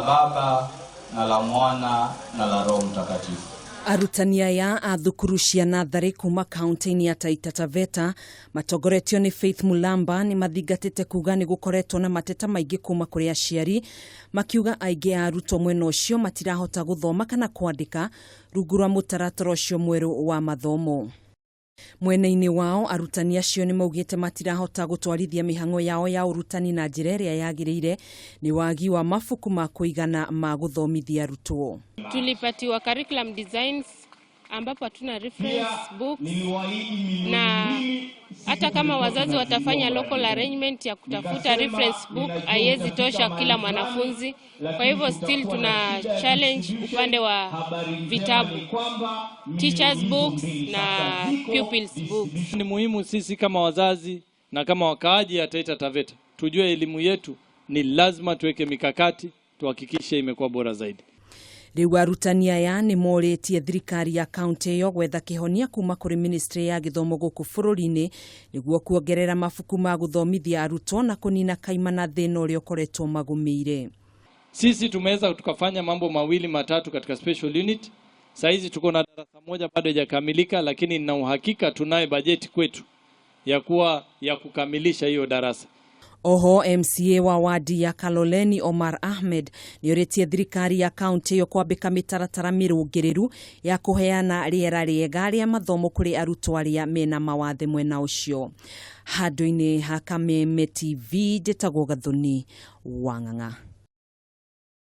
Baba na la Mwana na la Roho Mtakatifu. Arutani aya a thukuru cia natharĩ kuma kaunti-inĩ ya Taita Taveta matongoretio nĩ Faith Mulamba nĩ mathingatĩte kuga nĩ gũkoretwo na mateta maingĩ kuma kũrĩ aciari, makiuga aingĩ a arutwo mwena ũcio matirahota gũthoma kana kwandĩka rungu rwa mũtaratara ũcio mwerũ wa mathomo. Mwena-inĩ wao, arutani acio nĩ maugĩte matirahota gũtwarithia mĩhang'o yao ya ũrutani na njĩra ĩrĩa yagĩrĩire nĩ wagi wa mabuku ma kũigana ma gũthomithia arutwo. Tulipatiwa curriculum designs ambapo hatuna reference books, na hata kama wazazi watafanya local arrangement ya kutafuta reference book, haiwezi tosha kila mwanafunzi. Kwa hivyo still tuna challenge upande wa vitabu, teachers books na pupils books. Ni muhimu sisi kama wazazi na kama wakaaji ya Taita Taveta tujue elimu yetu ni lazima tuweke mikakati tuhakikishe imekuwa bora zaidi. Rĩu arutani aya nĩ morĩtie thirikari ya kaunti ĩyo gwetha kĩhonia kuma kũrĩ ministry ya gĩthomo gũkũ bũrũri-inĩ nĩguo kuongerera mabuku ma gũthomithia arutwo na kũnina kaimana thĩna ũrĩa ũkoretwo magũmĩire. Sisi tumeweza tukafanya mambo mawili matatu katika special unit. Saa hizi tuko na darasa moja bado haijakamilika, lakini nina uhakika tunaye bajeti kwetu ya kuwa ya kukamilisha hiyo darasa. Oho MCA wa wadi ya Kaloleni Omar Ahmed nĩorĩtie thirikari ya kaunti ĩyo kwambĩka mĩtaratara mĩrũngĩrĩru ya kũheana rĩera rĩega rĩa mathomo kũrĩ arutwo arĩa mena mawathe mwena ũcio. Handũ-inĩ ha Kameme TV, njĩtagwo Gathoni Wang'ang'a.